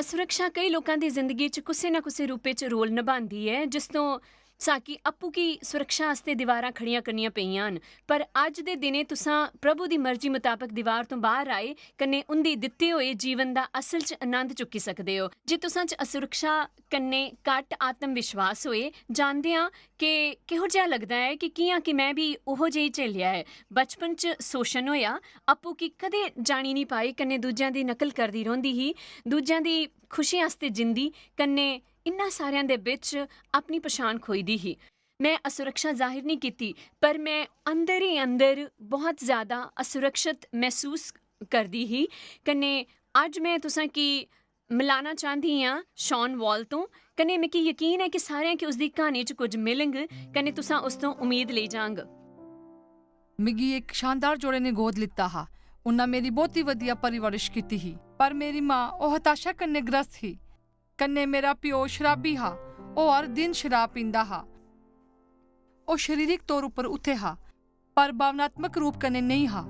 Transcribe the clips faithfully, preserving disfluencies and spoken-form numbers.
सुरक्षा कई लोकां दी जिंदगी च कुसै ना कुसै रूपै च रोल नभांदी ऐ, जिस तों साकी अप्पू की सुरक्षा आस्तै दीवारां खड़ियां करनियां पेइयां न। पर अज्ज दे दिनें तुसां प्रभु दी मर्जी मताबक दीवार तों बाहर आए कन्नै उंदी दित्ते होए जीवन दा असल च आनंद चुक्की सकदे ओ। जे तुसां च असुरक्षा कन्नै घट्ट आत्म विश्वास होए, जानदे आं कि किहो जेहा लगदा ऐ कि कि'यां कि में बी ओहो जेही झेलेआ ऐ। बचपन च शोशन होएआ, अप्पू की कदें जानी निं पाई कन्नै दूजें दी नकल करदी रौंह्दी ही, दूजें दी खुशी आस्तै जींदी कन्नै इन्ना सारेआं दे बिच अपनी पछान खोई दी ही। में असुरक्षा जाहिर निं कीती, पर में अंदर ही अंदर बहुत ज्यादा असुरक्षत महसूस करदी ही। कन्नै अज्ज में तुसें की मिलाना चांह्दी आं शॉन वॉल तों। कन्नै मिगी यकीन ऐ कि सारेआं गी उसदी क्हानी च कुछ मिलग, कन्नै तुसां उस तों उम्मीद लेई जांग। मिगी इक शानदार जोड़े ने गोद लित्ता हा। उन्ना मेरी बहुती वधिया परवरिश कीती ही, पर मेरी मां ओह हताशा कन्नै ग्रस्त ही। कन्नै मेरा प्यो शराबी हा। ओह हर दिन शराब पींदा हा। ओह शरीरक तौर उप्पर उत्थे हा, पर भावनात्मक रूप कन्नै नेईं हा।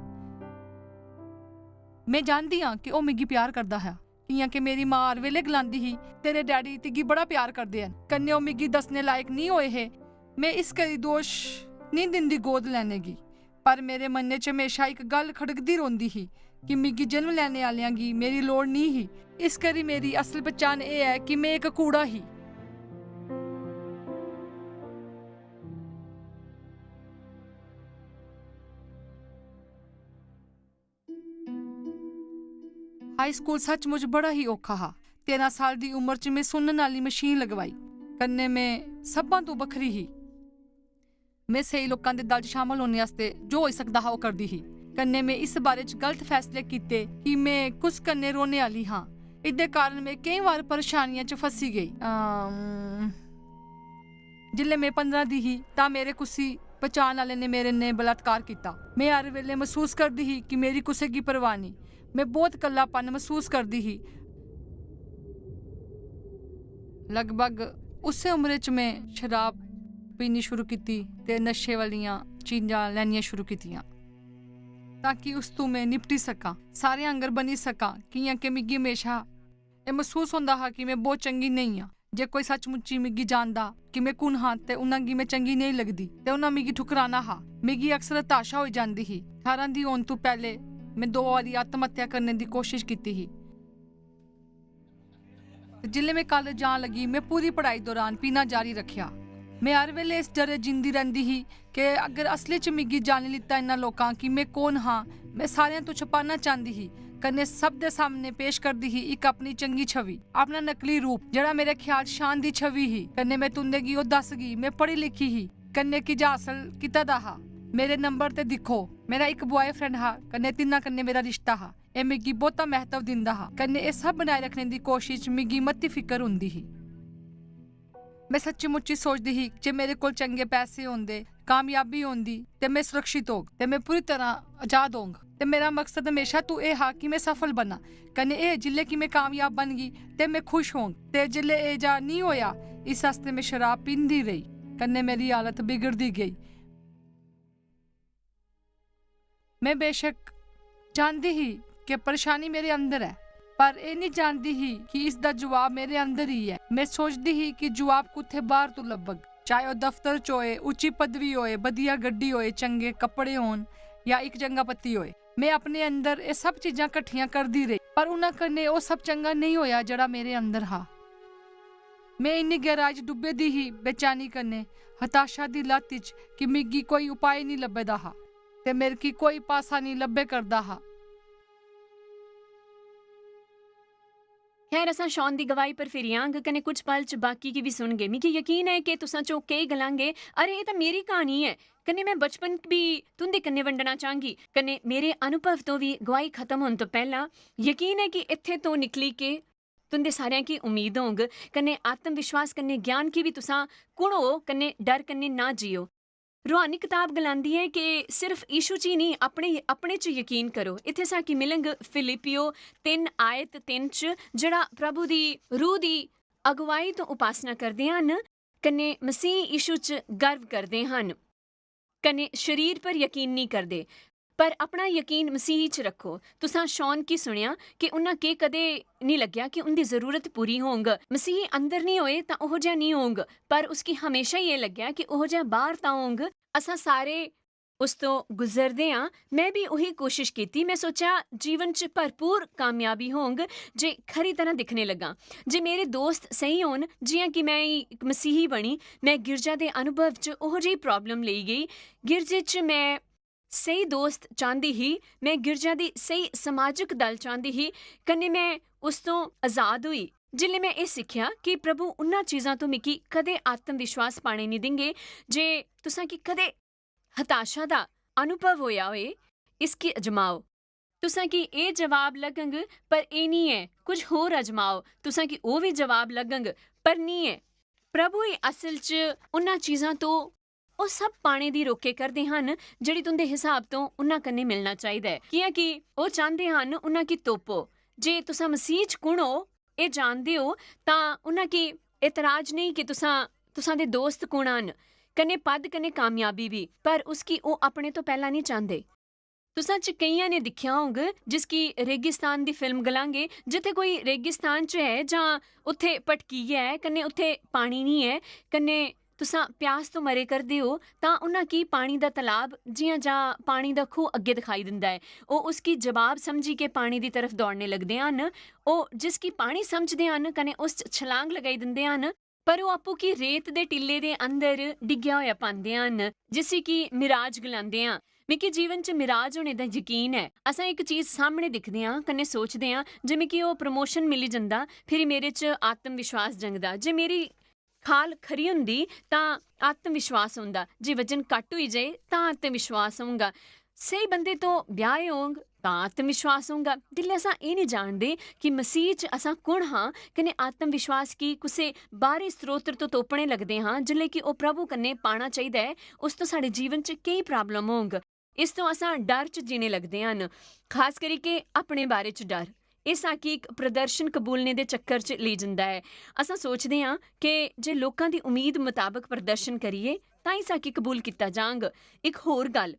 में जानदी आं कि ओह मिगी प्यार करदा हा, कियां कि मेरी मां हर बेले गलांदी ही, "तेरे डैडी तिगी बड़ा प्यार करदे हन।" कन्नै ओह मिगी दस्सने लायक नेईं होए हे। में इस करी दोश नेईं दिंदी गोद लैने गी, पर मेरे मनै च म्हेशा इक गल्ल खड़कदी रौंह्दी ही कि मिगी जन्म लैने आह्लेआं गी मेरी लोड़ नेईं ही। इस करी मेरी असल पन्छान एह् ऐ कि में इक कूड़ा ही। हाई स्कूल सचमुच बड़ा ही औखा हा। तेरां साल दी उम्र च में सुनन आह्ली मशीन लगवाई, कन्नै में सब्भां तों बक्खरी ही। में स्हेई लोकां दे दल च शामल होने आस्तै जो होई सकदा हा, ओह् करदी ही। कन्नै में इस बारे च गलत फैसले कीते कि में कुस कन्नै रौह्ने आह्ली हां। एह्दे कारण में केईं बार परेशानियें च फंसी गेई। अम, जिसलै में पंदरां दी ही, तां मेरे कुसी पछान आह्ले ने मेरे ने बलात्कार कीता। में हर बेल्लै मसूस करदी ही कि मेरी कुसै गी परवाह नेईं। में बहुत कल्लापन मसूस करदी ही। लगभग उस्सै उम्रै च में शराब पीनी शुरू कीती ते नशे वालियां चीजां लैनियां शुरू कीतियां, ताकि उस तों में निपटी सकां, सारें आंगर बनी सकां, कि'यां कि मिगी म्हेशा एह् मसूस होंदा हा कि में बहुत चंगी नेईं आं। जे कोई सचमुच्ची मिगी जानदा कि में कु'न हां, ते उ'नें गी में चंगी नेईं लगदी, ते उ'नें मिगी ठुकराना हा। मिगी अक्सर हताशा होई जंदी ही। ठारां दी होन तों पैह्ले में दो बारी आत्महत्या करने दी कोशश कीती ही। ते जिसलै में कालेज जान लगी, में पूरी पढ़ाई दौरान पीना जारी रक्खेआ। में हर बेल्लै इस डरै जींदी रैंह्दी ही कि अगर असली च मिगी जानी लैता इन्ना लोकां कि में कु'न हां, में सारेआं तों छपाना चांह्दी ही। कन्नै सब दे सामनै पेश करदी ही इक अपनी चंगी छवि, अपना नकली रूप, जेह्ड़ा मेरे ख्याल च शान दी छवि ही। कन्नै में तुं'दे गी ओह् दस्सगी, में पढ़ी लिखी ही, कन्नै किश हासल कीते दा हा। मेरे नंबर ते दिक्खो, मेरा इक बॉयफ्रेंड हा, कन्नै तिन्ना कन्नै मेरा रिश्ता हा। एह् मिगी बहुता म्हत्तव दिंदा हा, कन्नै एह् सब बनाए रक्खने दी कोशश च मिगी मती फिकर होंदी ही। में सच्ची-मुच्ची सोचदी ही जे मेरे कोल चंगे पैसे होंदे, कामयाबी होंदी, ते में सुरक्षत होग, ते में पूरी तरह आजाद होंग। ते मेरा मकसद म्हेशा तू एह् हा कि में सफल बनां, कन्नै एह् जिसलै कि में कामयाब बनगी, ते में खुश होंग। ते जिसलै एह् जा नेईं होआ, इस आस्तै में शराब पींदी रेही, कन्नै मेरी हालत बिगड़दी गेई। में बेशक जानदी ही कि परेशानी मेरे अंदर ऐ, पर एह् निं जानदी ही कि इसदा जवाब मेरे अंदर ही ऐ। में सोचदी ही कि जवाब कुत्थै बाह्र तों लब्भग, चाहे ओह् दफ्तर च होए, उच्ची पदवी होए, बधिया गड्डी होए, चंगे कपड़े होन, जां इक चंगा पति होए। में अपने अंदर एह् सब चीजां कट्ठियां करदी रेही, पर उ'नें कन्नै ओह् सब चंगा नेईं होआ जेह्ड़ा मेरे अंदर हा। में इन्नी गैह्राई च डुब्बे दी ही, बेचैनी कन्नै, हताशा दी लत्त च, कि मिगी कोई उपाय निं लब्भे दा हा ते मेरे गी कोई पासा निं लब्भे करदा हा। खैर, असां शॉन दी गवाही पर फिरी आंग कन्नै कुछ पल च बाकी गी बी सुनगे। मिगी यकीन ऐ कि तुसां चों केई गलांगे, "अरे, एह् तां मेरी क्हानी ऐ।" कन्नै में बचपन बी तुं'दे कन्नै बंडना चांह्गी। कन्नै मेरे अनुभव तों बी गवाही खत्म होन तों पैह्लां यकीन ऐ कि इत्थै तों निकली के तुं'दे सारेआं गी उम्मीद होंग। कन्नै आत्म विश्वास कन्नै ज्ञान गी बी तुसां कुणो कन्नै डर कन्नै ना जियो। रूहानी कताब गलांदी ऐ कि सिर्फ यीशु च ही नेईं, अपने, अपने च यकीन करो। इत्थै साकी मिलंग फिलिपियो तिन्न आयत तिन्न च, जेह्ड़ा प्रभु दी रूह दी अगुवाई तो उपासना करदे हन, कन्नै मसीह यीशु च गर्व करदे हन, कन्नै शरीर पर यकीन नेईं करदे। पर अपना यकीन मसीह च रक्खो। तुसां शॉन गी सुनेआ कि उन्हां केह् कदें निं लग्गेआ कि उं'दी जरूरत पूरी होंग। मसीह अंदर निं होए तां ओहो जेहा निं होंग, पर उसगी हमेशा ही एह् लग्गेआ कि ओहो जेहा बाह्र तां होंग। असां सारे उस तो गुजरदे आं। में बी उही कोशिश कीती। में सोचेआ जीवन च भरपूर कामयाबी होंग जे खरी तरह दिक्खने लग्गां। जे मेरे दोस्त स्हेई होन, जि'यां कि में इक मसीही बनी, में गिरजा दे अनुभव च ओहो जेही प्रॉब्लम लेई गेई। गिरजे च में स्हेई दोस्त चांह्दी ही, में गिरजा दी स्हेई समाजक दल चांह्दी ही, कन्नै में उस तों आजाद होई। जिसलै में एह् सिक्खेआ कि प्रभु उन्हां चीजां तों मिगी कदें आत्मविश्वास पाने निं देंगे, जे तुसां गी कदें हताशा दा अनुभव होया होए, इसगी अजमाओ। तुसां गी एह् जवाब लग्गग, पर एह् निं ऐ, कुछ होर अजमाओ। तुसां गी ओह् बी जवाब लग्गग, पर निं ऐ। प्रभु ई असल च उन्हां चीजां तों ओह् सब पाने दी रोके करदे हन जेह्ड़ी तुं'दे हिसाब तों उन्हां कन्नै मिलना चाहिदा ऐ, कि'यां कि ओह् चांह्दे हन उन्हां गी तोपो। जे तुसां मसीह च कुण ओ, एह् जानदे ओ, तां उन्हां गी एतराज नेईं कि तुसां, तुसां दे दोस्त कुण हन, कन्नै पद कन्नै कामयाबी बी, पर उसगी ओह् अपने तों पैह्लां निं चांह्दे। तुसां च केइयां ने दिक्खेआ होंग जिसगी रेगिस्तान दी फिल्म गलांगे। जित्थै कोई रेगिस्तान च ऐ जां उत्थै भटकी गेआ ऐ, कन्नै उत्थै पानी निं ऐ, कन्नै तुसां प्यास तो मरे करदे ओ, तां उन्हां गी पानी दा तलाब, जि'यां जां पानी दा खूह अग्गें दिखाई दिंदा ऐ। ओह् उसगी जवाब समझी के पानी दी तरफ दौड़ने लगदे हन। ओह् जिसगी पानी समझदे हन कन्नै उस च छलांग लगाई दिंदे हन, पर ओह् आपूं गी रेत दे टिल्ले दे अंदर डिग्गेआ होया पांदे हन, जिसी कि मिराज गलांदे आं। मिगी जीवन च मिराज होने दा यकीन ऐ। असां इक चीज सामने दिखदे आं कन्नै सोचदे आं जे मिगी ओह् प्रमोशन मिली जंदा, फिरी मेरे च आत्मविश्वास जंगदा। जे मेरी खाल खरी होंदी तां आत्मविश्वास होंदा, जे वजन घट्ट होई जाए तां आत्मविश्वास होंगा। स्हेई बंदे तो ब्याहे होंग तां आत्मविश्वास होंगा। जिसलै असां एह् निं जानदे कि मसीह च असां कुण हां, कन्नै आत्मविश्वास गी कुसै बाहरी स्रोत तो तोपने लगदे हां, जिसलै कि ओह् प्रभु कन्नै पाना चाहिदा ऐ, उस तो साढ़े जीवन च केई प्रॉब्लम होंग। इस तो असां डर च जीने लगदे हन, खास करी के अपने बारे च डर। एह् साकी इक प्रदर्शन कबूलने दे चक्कर च लेई जंदा ऐ। असां सोचदे आं कि जे लोकां दी उम्मीद मताबक प्रदर्शन करिए तां ई साकी कबूल कीता जांग। इक होर गल्ल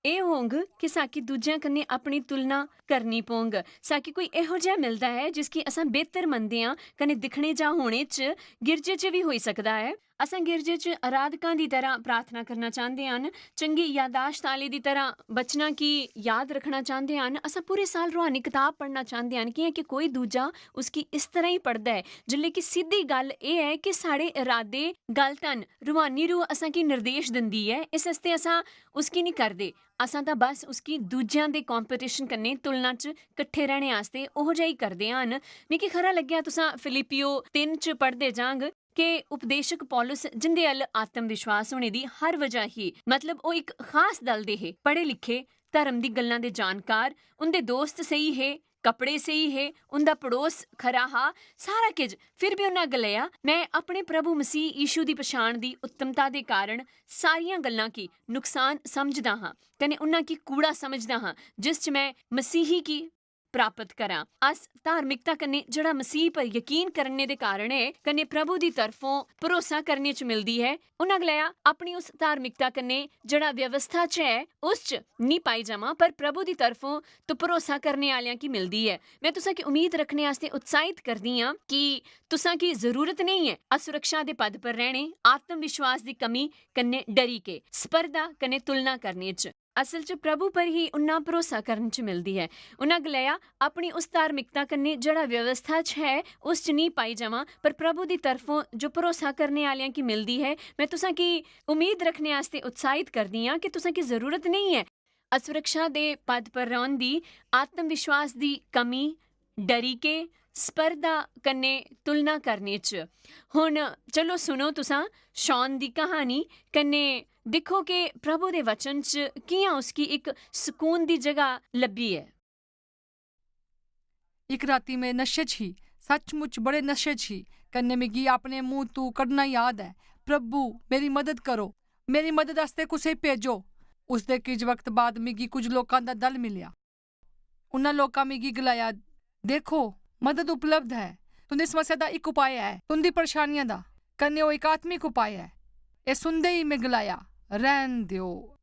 एह् होंग कि साकी दूजेआं कन्नै अपनी तुलना करनी पौंग। साकी कोई एहो जेहा मिलदा ऐ जिसगी असां बेहतर मनदे आं कन्नै दिक्खने जां होने च गिरजे च बी होई सकदा ऐ। असां गिरजे च आराधकां दी तरह प्रार्थना करना चांह्दे हन, चंगी यादाश्त आह्ले दी तरह वचनां गी याद रखना चांह्दे हन। असां पूरे साल रूहानी कताब पढ़ना चांह्दे हन, कि'यां कि कोई दूजा उसगी इस तरह ही पढ़दा ऐ। जिसलै कि सिद्धी गल्ल एह् ऐ कि साढ़े इरादे गलत हन। रूहानी रूह असां गी निर्देश दिंदी ऐ, इस आस्तै असां उसगी निं करदे। असां तां बस उसगी दूजेआं दे competition कन्नै तुलना च कट्ठे रैह्ने आस्तै ओहो जेही करदे हन। मिगी खरा लग्गेआ तुसां फिलिप्पियो तिन्न च पढ़दे जांग के उपदेशक पौलुस, जिंदे अल आत्मविश्वास होने दी हर वजह ही, मतलब ओह् इक खास दल दे हे, पढ़े लिखे, धर्म दी गल्लां दे जानकार, उंदे दोस्त स्हेई हे, कपड़े स्हेई हे, उंदा पड़ोस खरा हा, सारा किश, फिर भी उन्हां गलाया, "में अपने प्रभु मसीह यीशु दी पछाण दी उत्तमता दे कारण सारियां गल्लां गी नुकसान समझदा हां, कन्नै उन्हां गी कूड़ा समझदा हां, जिस च में मसीही गी प्राप्त करां।" अस धार्मिकता कन्नै जेह्ड़ा मसीह पर यकीन करने दे कारण ऐ, कन्नै प्रभु दी तरफों भरोसा करने च मिलदी ऐ। उन्हां गलाया, "अपनी उस धार्मिकता कन्नै जेह्ड़ा व्यवस्था च ऐ, उस च निं पाई जावां, पर प्रभु दी तरफों तो भरोसा करने आह्लेआं गी मिलदी ऐ।" में तुसां गी उम्मीद रखने आस्तै उत्साहित करदी आं कि तुसां गी जरूरत नेईं ऐ असुरक्षा दे पद पर रैह्ने, आत्मविश्वास दी कमी कन्नै डरी के, स्पर्धा कन्नै तुलना करने च। असल च प्रभु पर ही उन्ना भरोसा करन च मिलदी ऐ। उन्हां गलाया, "अपनी उस धार्मिकता कन्नै जेह्ड़ा व्यवस्था च है, उस च निं पाई जावां, पर प्रभु दी तरफों जो भरोसा करने आह्लेआं गी मिलदी ऐ, में तुसां गी उम्मीद रखने आस्तै उत्साहित करदी आं कि तुसां गी जरूरत नेईं ऐ असुरक्षा दे पद पर रौह्न दी, आत्मविश्वास दी कमी, डरी के, स्पर्धा कन्नै तुलना करने च।" हुन चलो सुनो तुसां शॉन दी कहानी, कन्नै दिक्खो के प्रभु दे वचन च कि'यां उसगी इक सुकून दी जगह लब्भी ऐ। इक राती में नशे च ही, सचमुच बड़े नशे च ही, कन्नै मिगी अपने मुंह तू कड्ढना याद ऐ, "प्रभु, मेरी मदद करो, मेरी मदद आस्तै कुसै भेजो।" उसदे किश वक्त बाद मिगी कुछ लोकां दा दल मिलेआ। उन्हां लोकां मिगी गलाया, "देखो, मदद उपलब्ध ऐ। तुंदी समस्या दा इक उपाय ऐ, तुंदी परेशानियां दा, कन्नै ओह् इक आत्मिक उपाय ऐ।" एह् सुनदे ही में गलाया, "रैह्न देओ।"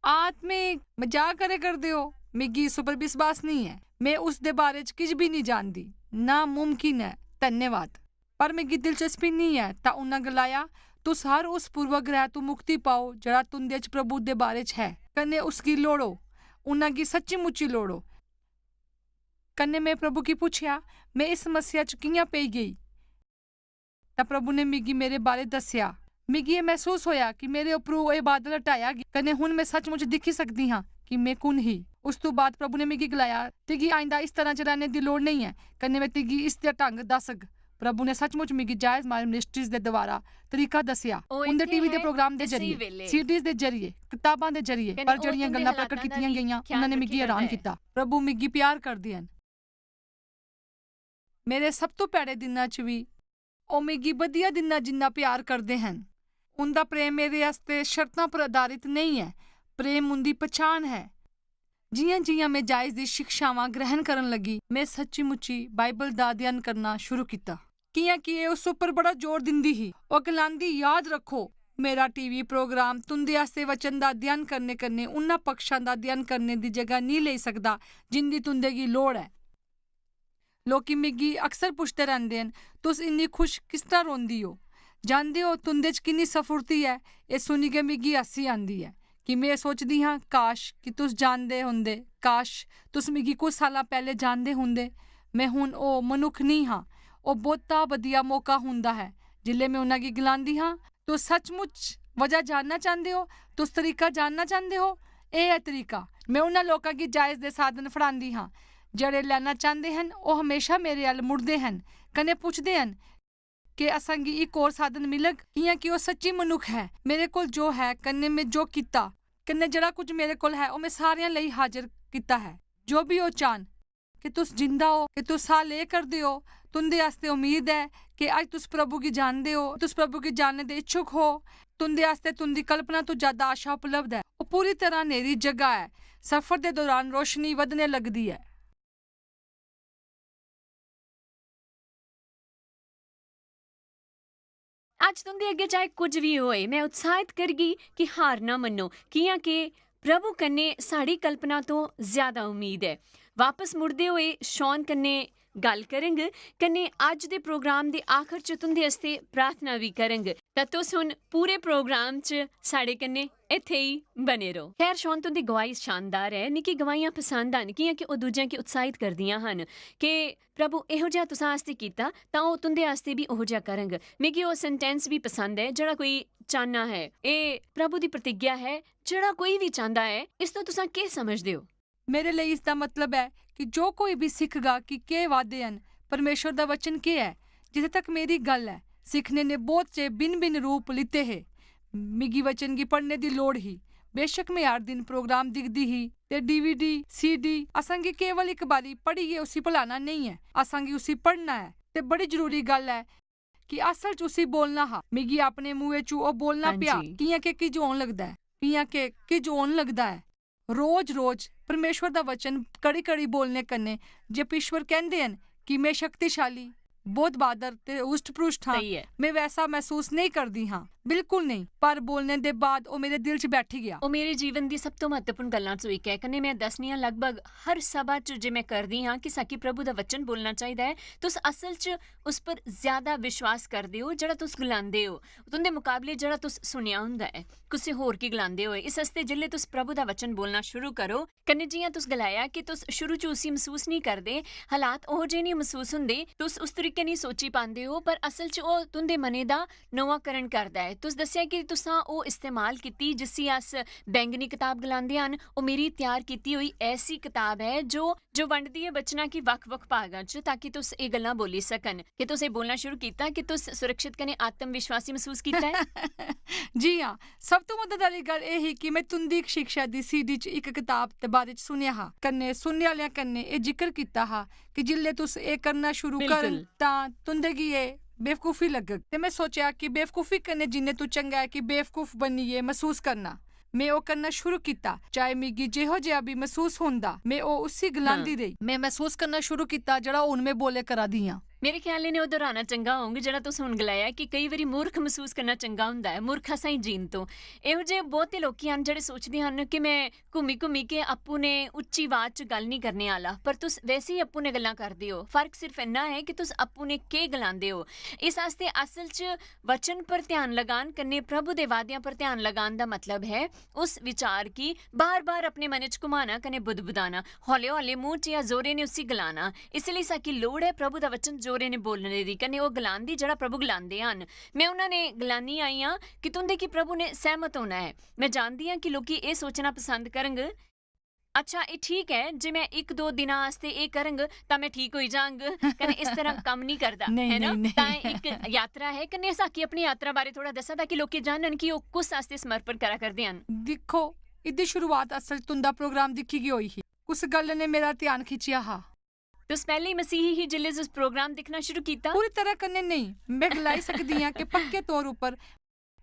आत्मिक मजाक करै करदे ओ? मिगी इस उप्पर विश्वास नेईं ऐ। में उस दे बारे च किश बी नेईं जानदी। नामुमकिन ऐ। धन्यवाद। पर मिगी दिलचस्पी नेईं ऐ। तां उन्नै गलाया, "तुस हर उस पूर्वग्रह तों मुक्ति पाओ जेह्ड़ा तुं'दे च प्रभु दे बारे च है, कन्नै उसगी लोड़ो। उन्नै गी सच्ची-मुच्ची लोड़ो।" कन्नै में प्रभु गी पुच्छेआ, "में इस समस्या च कि'यां पेई गेई?" तां प्रभु ने मिगी मेरे बारे दस्सेआ। मिगी एह् मसूस होआ कि मेरे उप्परू एह् बादल हटाया गेआ, कन्नै हुन में सचमुच दिक्खी सकदी हां कि में कु'न ही। उस तों बाद प्रभु ने मिगी गलाया, "तुगी आइंदा इस तरह च रैह्ने दी लोड़ नेईं ऐ, कन्नै में तुगी इस दा ढंग दस्सग।" प्रभु ने सचमुच मिगी जायज मार्ग मिनिस्ट्रीज दे द्वारा तरीका दस्सेआ। ओह् उं'दे इत्थै टीवी दे ऐ प्रोग्राम दे इस्सै जरिए, वेले। सीडीज दे जरिए, कताबां दे जरिए, कन्नै पर ओह् जेह्ड़ियां तुं'दे गल्लां हालातां प्रकट दा कीतियां बी गेइयां, ख्याल उ'नें मिगी रक्खी हैरान करदा ऐ। कीता। प्रभु मिगी प्यार करदे हन। मेरे सब तों भैड़े दिनां च बी ओह् मिगी बधिया दिनां जिन्ना प्यार करदे हन। उं'दा प्रेम मेरे आस्तै शर्तां पर आधारित नेईं ऐ। प्रेम उं'दी पछान ऐ। जि'यां-जि'यां में जायज दी शिक्षावां ग्रहण करन लगी, में सच्ची-मुच्ची बाइबल दा अध्ययन करना शुरू कीता। कि'यां कि एह् उस उप्पर बड़ा जोर दिंदी ही। ओह् गलांदी, "याद रक्खो, मेरा टीवी प्रोग्राम तुं'दे आस्तै वचन दा अध्ययन करने कन्नै उन्ना पक्षां दा अध्ययन करने दी जगह नेईं लेई सकदा जिं'दी तुं'दे गी लोड़ ऐ।" लोकी मिगी अक्सर पुछदे रैंह्दे न, "तुस इन्नी खुश किस तरह रौंह्दी ओ? जानदे ओ, तुं'दे च किन्नी सफुर्ती ऐ?" एह् सुनियै मिगी हास्सी आंदी ऐ कि में सोचदी हां, "काश कि तुस जानदे होंदे, काश तुस मिगी कुछ साल्लां पैह्लें जानदे होंदे।" में हुन ओह् मनुक्ख निं हां। ओह् बहुता बधिया मौका होंदा ऐ जिसलै में उ'नें गी गलांदी हां, "तुस सचमुच वजह जानना चांह्दे ओ? तुस तरीका जानना चांह्दे ओ? एह् ऐ तरीका।" में उ'नें लोकां गी जायज दे साधन फड़ांदी हां, जेह्ड़े लैना चांह्दे हन। ओह् म्हेशा मेरे अ'ल्ल मुड़दे हन, कन्नै पुछदे हन कि असां गी इक होर साधन मिलग, कि'यां कि ओह् सच्ची मनुक्ख ऐ। मेरे कोल जो ऐ, कन्नै में जो कीता, कन्नै जेह्ड़ा कुछ मेरे कोल ऐ, ओह् में सारेआं लेई हाजर कीता ऐ। जो बी ओह् चाह्न, कि तुस जिंदा ओ, कि तुस साह् ले करदे ओ, तुं'दे आस्तै उम्मीद ऐ कि अज्ज तुस प्रभु गी जानदे ओ, तुस प्रभु गी जानने दे इच्छुक ओ, तुं'दे आस्तै तुं'दी कल्पना तों ज्यादा आशा उपलब्ध ऐ। ओह् पूरी तरह न्हेरी जगह ऐ। सफर दे दौरान रोशनी बधने लगदी ऐ। अज्ज तुं'दे अग्गें चाहे कुछ बी होए, में उत्साहित करगी कि हार ना मन्नो, कि'यां कि प्रभु कन्नै साढ़ी कल्पना तों ज्यादा उम्मीद ऐ। बापस मुड़दे होए शॉन कन्नै गल्ल करंग, कन्नै अज्ज दे प्रोग्राम दे आखर च तुं'दे आस्तै प्रार्थना बी करंग। तां तुस हुन पूरे प्रोग्राम च साढ़े कन्नै इत्थै ई बने रहो। खैर, शॉन, तुं'दी गवाही शानदार ऐ। मिगी गवाहियां पसंद हन, कि'यां कि ओह् दूजें गी उत्साहित करदियां हन कि प्रभु एहो जेहा तुसां आस्तै कीता, तां ओह् तुं'दे आस्तै बी ओहो जेहा करंग। मिगी ओह् सेंटेंस बी पसंद ऐ, "जेह्ड़ा कोई चाह्न्ना ऐ।" एह् प्रभु दी प्रतिज्ञा ऐ, जेह्ड़ा कोई बी चांह्दा ऐ। इस तों तुसां केह् समझदे ओ? मेरे लेई इसदा मतलब ऐ कि जो कोई बी सिखगा कि केह् वादे हन, परमेश्वर दा वचन केह् ऐ, जित्थै तक मेरी गल्ल ऐ, सिखने ने बौह्त जे भिन्न-भिन्न रूप लिते हे। मिगी वचन गी पढ़ने दी लोड़ ही। बेशक में हर दिन प्रोग्राम दिखदी ही ते डीवीडी, सीडी, असां गी केवल इक बारी पढ़ियै उसी भुलाना नेईं ऐ, असां गी उसी पढ़ना ऐ। ते बड़ी जरूरी गल्ल ऐ कि असल च उसी बोलना हा। मिगी अपने मुंहै चू ओह् बोलना हां पेआ, जी। कि'यां के किज होन लगदा ऐ, कि'यां के किज होन लगदा ऐ। रोज-रोज परमेश्वर दा वचन कड़ी-कड़ी बोलने कन्नै, जे ईश्वर कैंह्दे हन कि में शक्तिशाली, बौह्त बहादुर ते हुष्ट-पुष्ट हां, सही ऐ। में वैसा मसूस नेईं करदी हां, बिल्कुल नेईं। पर बोलने दे बाद ओह् मेरे दिल च बैठी गेआ। ओह् मेरे जीवन दी सब तों म्हत्तवपूर्ण गल्लां चों इक ऐ, कन्नै में दस्सनी आं, लगभग हर सभा च जे में करदी हां कि साकी प्रभु दा वचन बोलना चाहिदा ऐ, तुस असल च उस पर ज्यादा विश्वास करदे ओ जेह्ड़ा तुस गलांदे ओ, तुं'दे मकाबले जेह्ड़ा तुस सुनेआ होंदा ऐ कुसै होर गी गलांदे होए। इस आस्तै जिसलै तुस प्रभु दा वचन बोलना शुरू करो, कन्नै जि'यां तुस गलाया कि तुस शुरू च उसी मसूस नेईं करदे, हालात ओहो जेह् नेईं मसूस होंदे, तुस उस तरीके नेईं सोची पांदे ओ, पर असल च ओह् तुं'दे मनै दा नमांकरण करदा ऐ। तुस दस्सेआ कि तुसां ओह् इस्तेमाल कीती जिसी अस बैंगनी कताब गलांदे हन। ओह् मेरी त्यार कीती होई ऐसी कताब ऐ जो, जो बंडदी ऐ वचनां गी बक्ख-बक्ख भागां च, ताकि तुस एह् गल्लां बोली सकन। कि तुस एह् बोलना शुरू कीता कि तुस सुरक्षित कन्नै आत्म विश्वासी मसूस कीता ऐ? जी हां, सब तों मदद आह्ली गल्ल एह् ही कि में तुं'दी इक शिक्षा दी सीडी च इक कताब दे बारे च सुनेआ हा, कन्नै सुनने आह्लेआं कन्नै एह् जिकर कीता हा कि जिसलै तुस एह् करना शुरू करन, बिल्कुल। तां तुं'दे गी एह् बेवकूफी लग्गग। ते में सोचेआ कि बेवकूफी कन्नै जीने तों चंगा ऐ कि बेवकूफ बनियै मसूस करना। में ओह् करना शुरू कीता, चाहे मिगी जेहो जेहा बी मसूस होंदा, में ओह् उसी गलांदी हां। रेही। में मसूस करना शुरू कीता जेह्ड़ा हुन में बोले करा दी आं। मेरे ख्याल इ'नें ओह् दोहराना चंगा होंग जेह्ड़ा तुस हुन गलाया कि केई बारी मूर्ख मसूस करना चंगा हुंदा ऐ, मूर्खा साहीं जीन तों। एहो जेह् बहुते लोकी हन जेह्ड़े सोचदे हन कि में घुम्मी-घुम्मी के अप्पू ने उच्ची अवाज च गल्ल निं करने आह्ला, पर तुस वैसे ही अप्पू ने गल्लां करदे ओ। फर्क सिर्फ इन्ना ऐ कि तुस अप्पू ने केह् गलांदे ओ। इस आस्तै असल च वचन पर ध्यान लगान कन्नै प्रभु दे वादेआं पर ध्यान लगान दा मतलब ऐ उस विचार गी बार-बार अपने मनै च घुमाना कन्नै बुदबुदाना, हौले-हौले मूंह च जां जोरे नै उसी गलाना। इस लेई साकी लोड़ ऐ प्रभु दा वचन जोरे नै बोलने दी, कन्नै ओह् गलान दी जेह्ड़ा प्रभु गलांदे हन। में उन्हां नै गलानी आई आं कि तुंदे गी प्रभु नै सैह्मत होना ऐ। में जानदी आं कि लोकी एह् सोचना पसंद करंग, "अच्छा, एह् ठीक ऐ, जे में इक दो दिनां आस्तै एह् करंग, तां में ठीक होई जांग।" कन्नै इस तरह कम्म निं करदा, नेईं, है ना? नेईं, नेईं। तां एह् इक यात्रा ऐ, कन्नै साकी अपनी यात्रा बारै थोह्ड़ा दस्सां, ताकि लोकी जानन कि ओह् कुस आस्तै समर्पण करा करदे हन। दिक्खो, इ'दी शुरुआत असल च तुं'दा प्रोग्राम दिक्खी गै होई ही। कुस गल्ल ने मेरा ध्यान खिच्चेआ हा? तुस पैह्लें ही मसीही ही, जिसलै तुस प्रोग्राम दिक्खना शुरू कीता? पूरी तरह कन्नै नेईं। में गलाई सकदी आं कि पक्के तौर उप्पर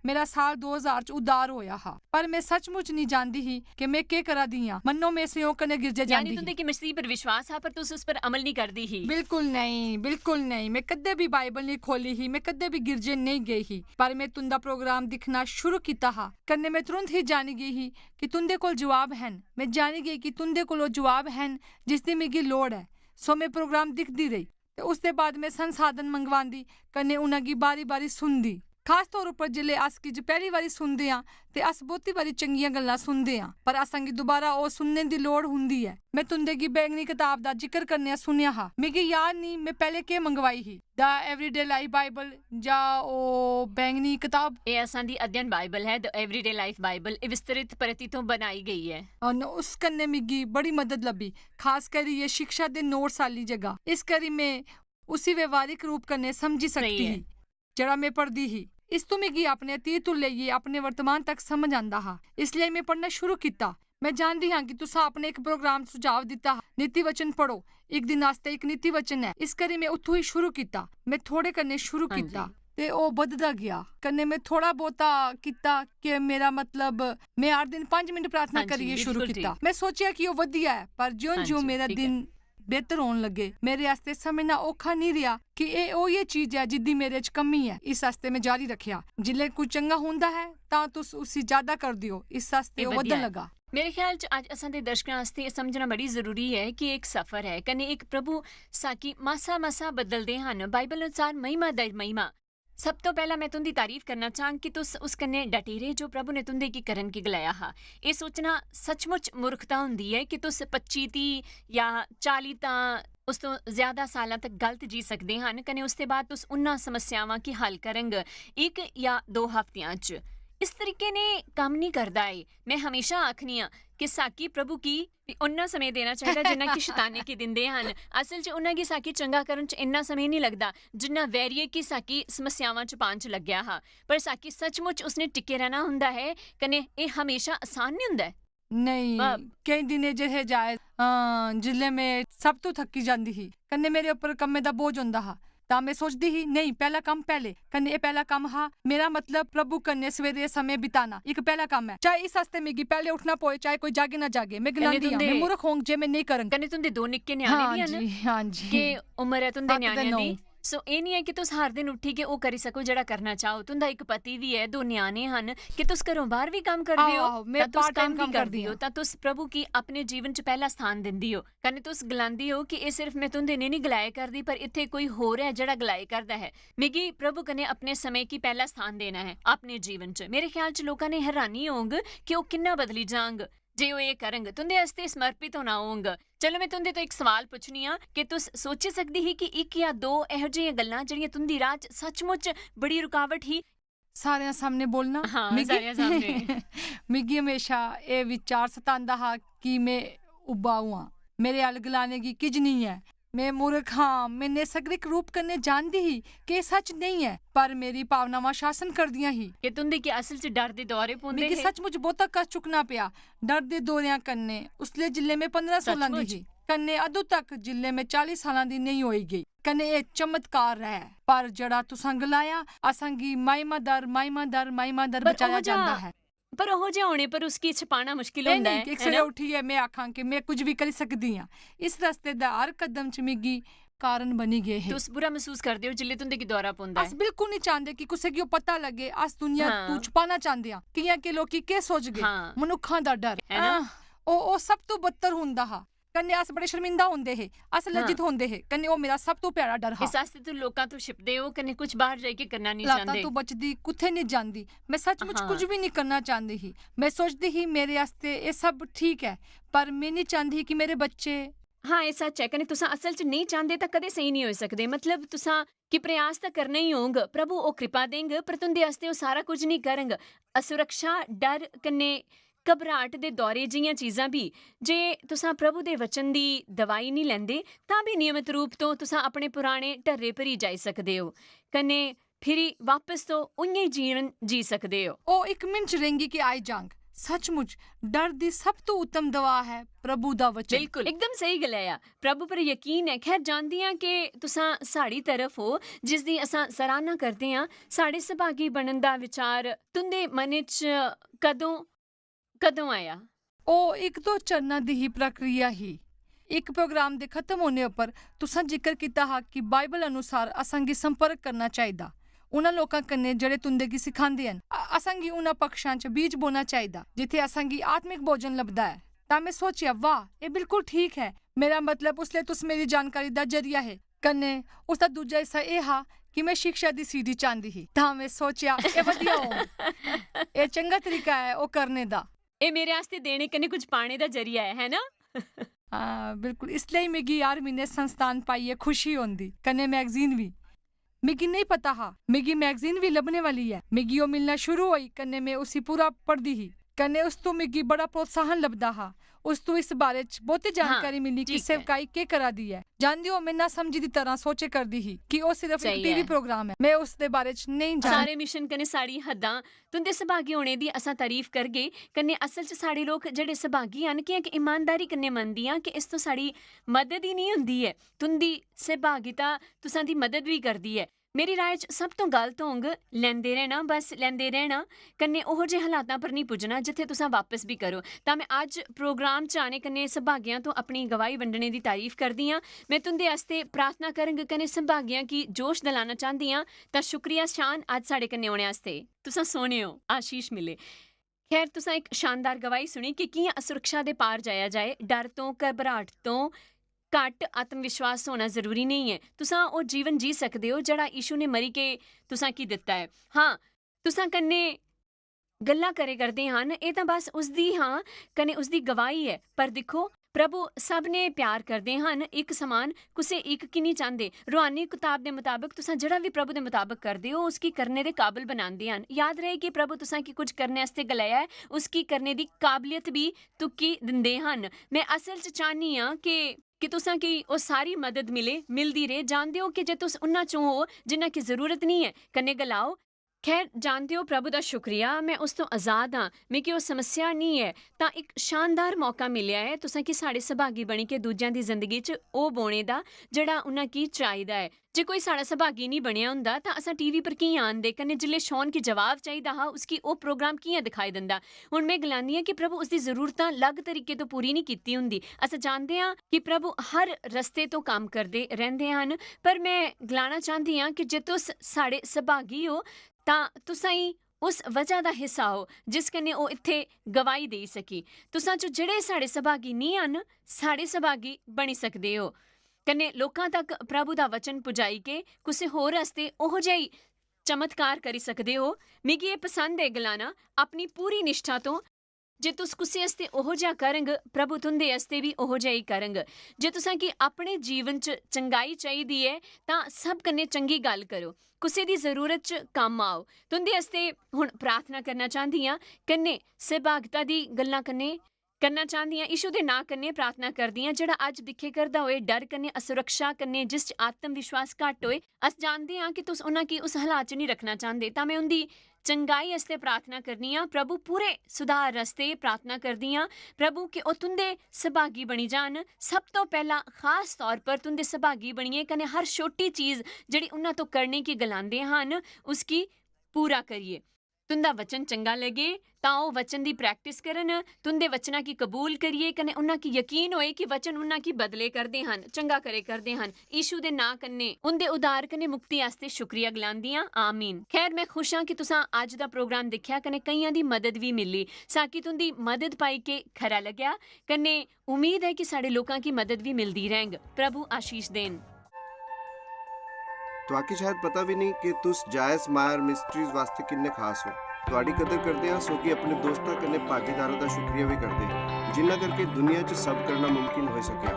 मेरा साल दो हज़ार च उद्धार होआ हा, पर में सचमुच निं जानदी ही कि में केह् करा दी आं। मन्नो में संयोग कन्नै गिरजे यानी जांदी तुं'दे ही। कि मसीह पर विश्वास हा, पर तुस उस पर अमल निं करदी ही। बिल्कुल नेईं, बिल्कुल नेईं। में कदें बी बाइबल निं खोह्ली ही, में कदें बी गिरजे नेईं गेई ही। पर में तुं'दा प्रोग्राम दिक्खना शुरू कीता हा, कन्नै में तुरंत ही जानी गेई ही कि तुं'दे कोल जवाब हैन। में जानी गेई कि तुं'दे कोल ओह् जवाब हैन जिसदी मिगी लोड़ ऐ। सो में प्रोग्राम दिखदी रेही। ते उसदे बाद में संसाधन मंगवांदी, कन्नै उ'नेंगी बारी-बारी सुनदी। खास तौर उप्पर जिसलै अस किश पैह्ली बारी सुनदे आं, ते अस बहुती बारी चंगियां गल्लां सुनदे आं, पर असांगी दुबारा ओह् सुनने दी लोड़ हुंदी ऐ। में तुं'दे गी बैंगनी कताब दा जिकर करने सुनेआ हा। मिगी याद निं में पैह्लें केह् मंगवाई ही, द एवरीडे लाइफ बाइबल जां ओह् बैंगनी कताब? एह् असां दी अध्ययन बाइबल ऐ, द एवरीडे लाइफ बाइबल। एह् विस्तृत प्रति थमां बनाई गेई ऐ। अन उस कन्नै मिगी बड़ी मदद लब्भी, खास करियै शिक्षा दे नोट्स आह्ली जगह। इस करी में उसी व्यवहारिक रूप कन्नै समझी सकदी ही, जेह्ड़ा में पढ़दी ही। इस तों मिगी अपने अतीत तों लेइयै अपने वर्तमान तक समझ आंदा हा, इसलेई में पढ़ना शुरू कीता। में जानदी हां कि तुस अपने इक प्रोग्राम सुझाव दित्ता हा, नीति वचन पढ़ो, इक दिन आस्तै इक नीति वचन ऐ। इस करी में उत्थों ही शुरू कीता। में थोड़े कन्नै शुरू हां जी। कीता ते ओह् बधदा गेआ। कन्नै में थोड़ा बहुता कीता कि मेरा मतलब, में हर दिन पंज मिंट प्रार्थना हां जी, करियै शुरू बिल्कुल कीता। ठीक। में सोचेआ कि ओह् बधिया ऐ, पर ज्यों-ज्यों हां जी, मेरा ठीक ऐ। दिन बेहतर होन लगे। मेरे आस्तै समझना औखा निं रेहा कि एह् ओही चीज ऐ जिद्दी मेरे च कमी ऐ। इस आस्तै में जारी रखेआ। जिसलै कोई चंगा होंदा ऐ, तां तुस उसी ज्यादा करदे ओ। इस आस्तै एह् ओह् बधन बधिया ऐ। लगा। मेरे ख्याल च अज्ज असां दे दर्शकें आस्तै एह् समझना बड़ी जरूरी ऐ कि एह् इक सफर ऐ, कन्नै इक प्रभु साकी मासा-मासा बदलदे हन। बाइबल अनुसार महिमा दर महिमा। सब तो पैह्ला में तुं'दी तारीफ करना चाह्ङ कि तुस उस कन्नै डटे रेह् जो प्रभु ने तुं'दे गी करन गी गलाया हा। एह् सोचना सचमुच मूर्खता होंदी ऐ कि तुस पच्ची, तीह् जां चाली तां उस तो ज्यादा सालां तक गलत जी सकदे हन, कन्नै उसदे बाद तुस उन्ना समस्यावां गी हल करंग इक जां दो हफ्तेआं च। इस तरीके ने कम्म निं करदा ऐ। में हमेशा आखनी आं कि साकी प्रभु गी उन्ना समें देना चाहिदा जिन्ना कि शैताने गी दिंदे हन। असल च उन्ना गी साकी चंगा करन च इन्ना समें निं लगदा जिन्ना वैरिये गी साकी समस्यावां च पान च लग्गेआ हा। पर साकी सचमुच उसने टिके रैह्ना हुंदा ऐ, कन्नै एह् हमेशा असान निं हुंदा ऐ। नेईं, वाह। केईं दिन एह् जेह् जाए, हां, जिसलै में सब तो थक्की जांदी ही, कन्नै मेरे उप्पर कम्मै दा बोझ होंदा हा, तां में सोचदी ही, "नेईं, पैह्ला कम्म पैह्ले।" कन्नै एह् पैह्ला कम्म हा, मेरा मतलब प्रभु कन्नै सवेरे समें बिताना इक पैह्ला कम्म ऐ। चाहे इस आस्तै मिगी पैह्ले उट्ठना पवै, चाहे कोई जागे ना जागे, में कन्नै गलांदी आं, तुं'दे "में मूर्ख होंग जे में नेईं करङ।" कन्नै तुं'दे दो निक्के ञ्याणे बी हैन, हां जी, हां जी। के उम्र ऐ तुं'दे सत्त ते ञ्याणेआं नौ। दी? So, एह् निं ऐ कि तुस हर दिन उट्ठियै ओह् करी सको जेह्ड़ा करना चाहो। तुं'दा इक पति बी ऐ, दो ञ्याणे हन, कि तुस घरों बाह्र बी कम्म करदे आहो, ओ, आहो, में तां तुस part time कम्म बी कम्म करदी करदे ओ, आं। तां तुस प्रभु गी अपने जीवन च पैह्ला स्थान दिंदी ओ। कन्नै तुस गलांदी ओ कि एह् सिर्फ में तुं'दे नै निं गलाया करदी, पर इत्थै कोई होर ऐ जेह्ड़ा गलाया करदा ऐ। मिगी प्रभु कन्नै अपने समें गी पैह्ला स्थान देना ऐ अपने जीवन च। मेरे ख्याल च लोकां नै हैरानी होंग कि ओह् किन्ना बदली जांग जे ओह् एह् करंग। तुं'दे आस्तै समर्पित होना होंग। चलो, में तुं'दे तो इक सवाल पुच्छनी आं कि तुस सोची सकदी ही कि इक जां दो एहो जेहियां गल्लां जेह्ड़ियां तुं'दी राह च सचमुच बड़ी रुकावट ही? सारेआं सामनै बोलना? हां, मिगी, सारेआं सामनै। मिगी म्हेशा एह् विचार सतांदा हा कि में उब्बा होआं। मेरे अल गलाने गी किज निं ऐ। में मूर्ख हां। में नैसर्गिक रूप कन्नै जानदी ही कि एह् सच नेईं ऐ, पर मेरी भावनावां शासन करदियां ही। कि तुं'दे गी असल च डर दे दौरे पौंदे मिगी हे? सचमुच बहुता कश्ट चुक्कना पेआ डर दे दौरेआं कन्नै। उसलै जिसलै में पंदरां सोलां दी सचमुच? ही, कन्नै अदूं तक जिसलै में चाली सालां दी नेईं होई गेई। कन्नै एह् चमत्कार ऐ। पर जेह्ड़ा तुसां गलाया, असांगी माइमादार, माइमादार, माइमादार पर बचाया ओह् जा-, जांदा ऐ। पर ओह् जे होने पर उसगी छपाना मुश्किल नेईं, होंदा नेईं, ऐ, इक है सवेरे ना? उट्ठियै में आखां कि में कुछ बी करी सकदी आं। इस रस्ते दा हर कदम च मिगी कारण बनी गए हे। तुस बुरा मसूस करदे ओ जिसलै तुं'दे गी दौरा पौंदा अस बिल्कुल नहीं चाहते कि कुसै गी ओह् पता लगे। अस दुनिया हाँ। तू छुपाना चाहते हैं, कियां कि लोकी केह् सोचगे। हाँ। मनुक्खां दा डर। है ना? आह, ओह् ओह् सब तू बदतर होंदा हा। कन्नै अस बड़े शर्मिंदा होंदे हे, अस लज्जित होंदे हे। कन्नै ओह् मेरा सब तू प्यारा डर हा। इस आस्तै तुस लोकां तू छिपदे ओ, कन्नै कुछ बाहर जाइयै करना नहीं हालातां चाहते। तू बचदी कुत्थै नहीं जांदी। मैं सचमुच हाँ। कुछ भी नहीं करना चाहती ही। मैं सोचदी ही मेरे आस्तै एह् सब ठीक ऐ, पर मैं नहीं चाहती ही कि मेरे बच्चे हाँ, एह् सच ऐ। कन्नै तुसां असल च नेईं चांह्दे तां कदें सेही नेईं होई सकदे। मतलब, तुसां कि प्रयास तां करना ही होंग। प्रभु ओह् कृपा देंग, पर तुं'दे आस्तै ओह् सारा कुछ नेईं करंग। असुरक्षा, डर कन्नै घबराहट दे दौरे जिहियां चीजां बी, जे तुसां प्रभु दे वचन दी दवाई नेईं लैंदे, तां बी नियमत रूप तो तुसां अपने पुराने ढर्रे भरी जाई सकदे ओ। कन्नै फिरी वापस तो उ'यां ही जीवन जी सकदे ओ। ओह् इक मिंट च रेंगी के आई जांग। सचमुच डर दी सब तू उत्तम दवा है प्रभु दा वचन। बिल्कुल, एकदम सही गलाया। प्रभु पर यकीन ऐ। खैर, जानदी आं कि तुसां साढ़ी तरफ ओ, जिसदी असां सराहना करदे आं। साढ़े सभागी बनन दा विचार तुं'दे मनै च कदों, कदों आया? ओह् इक दो चरणा दी ही प्रक्रिया ही। इक प्रोग्राम दे खत्म होने उप्पर तुसां जिक्र कीता हा कि बाइबल अनुसार असांगी संपर्क करना चाहिदा उन्हां लोकां कन्नै जेह्ड़े तुं'दे गी सिखांदे हन। अ-, असांगी उन्हां पक्षां च बीज बोना चाहिदा जित्थै असांगी आत्मिक भोजन लभदा ऐ। तां मैं सोचेआ, वाह, एह् बिल्कुल ठीक ऐ। मेरा मतलब, उसलै तुस मेरी जानकारी दा जरिया हे। कन्नै उसदा दूजा हिस्सा एह् हा कि मैं शिक्षा दी सीढ़ी चांह्दी ही। तां मैं सोचेआ, एह् बधिया होग। एह् चंगा तरीका ऐ ओह् करने दा। एह् मेरे आस्तै देने कन्नै कुछ पाने दा जरिया ऐ, है ना? हां, बिल्कुल। इसलेई मिगी हर म्हीने संस्थान पाइयै खुशी होंदी, कन्नै मैगजीन बी। मिगी नेईं पता हा, मिगी मैगजीन बी लब्भने वाली ऐ। मिगी ओह् मिलना शुरू होई, कन्नै मैं उसी पूरा पढ़दी ही। कन्नै उस तों मिगी बड़ा प्रोत्साहन लभदा हा। उस तों इस बारे च बहुती जानकारी मिली कि ठीक ऐ। सेवकाई केह् करा दी ऐ। जानदे ओ, मैं ना समझी दी तरह सोचे करदी ही कि ओह् सिर्फ इक सही टीवी ऐ। प्रोग्राम ऐ। मैं उस दे बारे च नेईं जानदी। सारे मिशन कन्नै साढ़ी हद्दां। तुं'दे सभागी होने दी असां तारीफ करगे। कन्नै असल च साढ़े लोक जेह्ड़े सभागी हन, कि'यां कि ईमानदारी कन्नै मनदी आं कि इस तों साढ़ी मदद ही नेईं हुंदी ऐ। तुं'दी सभागिता तुसां दी मदद बी करदी ऐ। मेरी राय च सब तों गलत होंग लैंदे रैह्ना, बस लैंदे रैह्ना, कन्नै ओहो जे हालातां पर नेईं पुज्जना जित्थै तुसां वापस बी करो। तां मैं अज्ज प्रोग्राम च आने कन्नै सभागियां तों अपनी गवाही वंडने दी तारीफ करदी आं। मैं तुं'दे आस्तै प्रार्थना करंग कन्नै सभागियां गी जोश दलाना चांह्दी आं। तां शुक्रिया शान, अज्ज साढ़े कन्नै औने आस्तै। तुसां सोह्ने ओ, आशीष मिले। खैर, तुसां इक शानदार गवाही सुनी कि कि'यां असुरक्षा दे पार जाया जाए, डर तों, घबराहट तों घट्ट आत्मविश्वास होना जरूरी नेईं ऐ। तुसां ओह् जीवन जी सकदे ओ जेह्ड़ा यीशु ने मरी के तुसां की दित्ता ऐ। हां, तुसां कन्नै गल्लां करे करदे हन, एह् तां बस उसदी हां कन्नै उसदी गवाही ऐ। पर दिक्खो, प्रभु सब ने प्यार करदे हन, इक समान कुसै इक की निं चांह्दे। रूहानी कताब दे मताबक तुसां जेह्ड़ा बी प्रभु दे मताबक करदे ओ, उसकी करने दे काबल बनांदे हन। याद रहे कि प्रभु तुसां की कुछ करने आस्तै गलाया ऐ, उसकी करने दी काबलियत बी तुक्की दिंदे हन। मैं असल च चाह्न्नी आं कि कि तुसां की ओह् सारी मदद मिले, मिलदी रेह्। जानदे ओ कि जे तुस उन्ना चों ओ जिन्ना की जरूरत निं ऐ, कन्नै गलाओ, खैर, जानदे ओ, प्रभु दा शुक्रिया, मैं उस तों आजाद आं। मिगी ओह् समस्या निं ऐ। तां इक शानदार मौका मिलेआ ऐ तुसां की साढ़े सभागी बनी के दूजेआं दी जिंदगी च ओह् बौह्ने दा जेह्ड़ा उन्ना की चाहिदा ऐ। जे कोई साढ़ा सभागी निं बनेआ होंदा तां असां टीवी पर कि'यां आंदे? कन्नै जिसलै शॉन गी जवाब चाहिदा हा, उसगी ओह् प्रोग्राम कि'यां दिखाई दिंदा? हुन मैं गलान्नी आं कि प्रभु उसदी जरूरतां अलग तरीके तों पूरी निं कीती हुंदी। अस जानदे आं कि प्रभु हर रस्ते तों कम्म करदे रैंह्दे हन, पर मैं गलाना चांह्दी आं कि जे तुस साढ़े सभागी ओ, तां तुसां ई उस वजह दा हिस्सा ओ जिस कन्नै ओह् इत्थै गवाही देई सकी। तुसां च जेह्ड़े साढ़े सभागी निं हन, साढ़े सभागी बनी सकदे ओ। कन्नै लोकां तक प्रभु दा वचन पुजाई के कुसै होर आस्तै ओहो जेही चमत्कार करी सकदे ओ। मिगी एह् पसंद ऐ गलाना अपनी पूरी निश्ठा तों, जे तुस कुसै आस्तै ओहो जेहा करंग, प्रभु तुं'दे आस्तै बी ओहो जेही करंग। जे तुसां गी अपने जीवन च चंगाई चाहिदी ऐ, तां सब कन्नै चंगी गल्ल करो। कुसै दी जरूरत च कम्म आओ। तुं'दे आस्तै हुन प्रार्थना करना चांह्दी आं, कन्नै सभागता दी गल्लां कन्नै करना चांह्दी आं। यीशु दे नां कन्नै प्रार्थना करदी आं, जेह्ड़ा अज्ज दिक्खे करदा होए डर कन्नै, असुरक्षा कन्नै, जिस च आत्मविश्वास घट्ट होए। अस जानदे आं कि तुस उन्हां गी उस हालात च निं रक्खना चांह्दे, तां मैं उं'दी चंगाई आस्तै प्रार्थना करनी आं। प्रभु, पूरे सुधार आस्तै प्रार्थना करदी आं। प्रभु, कि ओह् तुं'दे सभागी बनी जान। सब तों पैह्ला खास तौर पर तुं'दे सभागी बनियै कन्नै हर छोटी चीज जेह्ड़ी उन्हां तों करने गी गलांदे हन, उसगी पूरा करिए। तुं'दा वचन चंगा लगे, तां ओह् वचन दी प्रैक्टिस करन, तुं'दे वचनां गी कबूल करियै, कन्नै उन्हां गी यकीन होए कि वचन उन्हां गी बदले करदे हन, चंगा करे करदे हन। यीशु दे नां कन्नै, उं'दे उद्धार कन्नै मुक्ति आस्तै शुक्रिया गलांदी आं। आमीन। खैर, में खुश आं कि तुसां अज्ज दा प्रोग्राम दिक्खेआ, कन्नै केइयां दी मदद बी मिली। साकी तुं'दी मदद पाई के खरा लग्गेआ, कन्नै उम्मीद ऐ कि साढ़े लोकां गी मदद बी मिलदी रैंह्ग। प्रभु आशीष देन। तुआकी शायद पता बी नेईं कि तुस जायस मायर मिनिस्ट्रीज वास्तै किन्ने खास ओ। तुआडी कदर करदे आं, सो कि अपने दोस्तां कन्नै भागीदारां दा शुक्रिया बी करदे, जिन्ना करके दुनिया च सब करना मुमकिन होई सकेआ।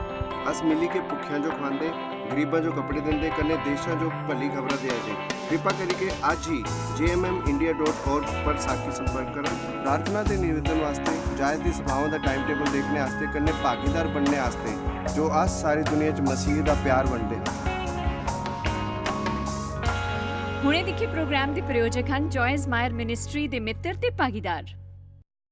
अस मिली के भुक्खेआं जो खुआंदे, गरीबां जो कपड़े दिंदे, कन्नै देशां जो भली खबरां देआ दे। कृपा करियै अज्ज ही J M M India dot org पर साकी संपर्क करो। प्रार्थना ते निवेदन वास्तै, जायस दी सभाओं दा टाइम टेबल देखने आस्तै, कन्नै भागीदार बनने आस्तै, जो अस सारी दुनिया च मसीह दा प्यार बंडदे आं। हुणे दिक्खे प्रोग्राम दे प्रायोजक हन जॉयस मायर मिनिस्ट्री दे मित्र ते भागीदार।